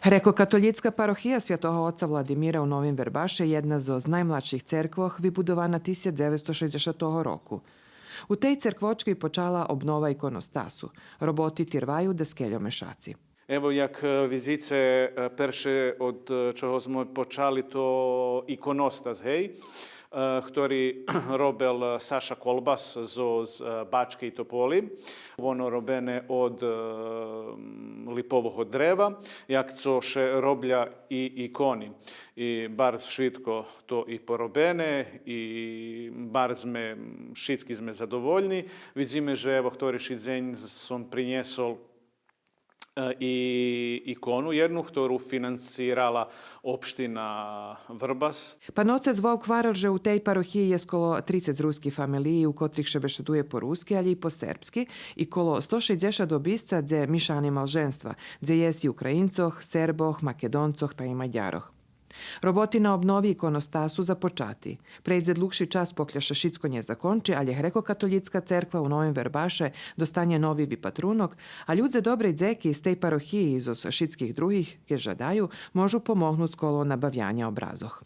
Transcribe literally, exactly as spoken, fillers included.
Грекокатолїцка парохия Святого оца Владимира у Новим Вербаше єдна зоз наймладших церквох, вибудована тисяч дзеветсто шейдзешатого року. У тей церквочки почала обнова иконостасу. Роботи тирваю даскельо мешаци. Ево, як, е, видзице, е, перше од, е, чого зме почали, то иконостас, гей, е, хтори робел Саша Колбас зоз, е, Бачки и Тополи. Воно робене од, е, м, липового древа, як цо ше робля и икони. И барз швидко то и поробене, и барз зме, шицки зме задовольни. Видзиме же, ево, хториши дзень сом принєсол, е, и икону єдну, хтору финансирала општина Врбас. Пан оцец Вовк гварел же у тей парохиї єст коло трицец руски фамелиї, у котрих ше бешедує по руски, алє и по сербски, и коло сто шейдзешат обисца дзе мишани малженства, дзе єст и Українцох, Сербох, Македонцох та и Мадярох. Роботи на обнови иконостасу започати. Прейдзе длугши час покля ше шицко нє закончи, алє грекокатолїцка церква у Новим Вербаше достанє нови випатрунок, а людзе добрей дзеки з тей парохиї и зоз шицких других, кед жадаю, можу помогнуц коло набавяня образох.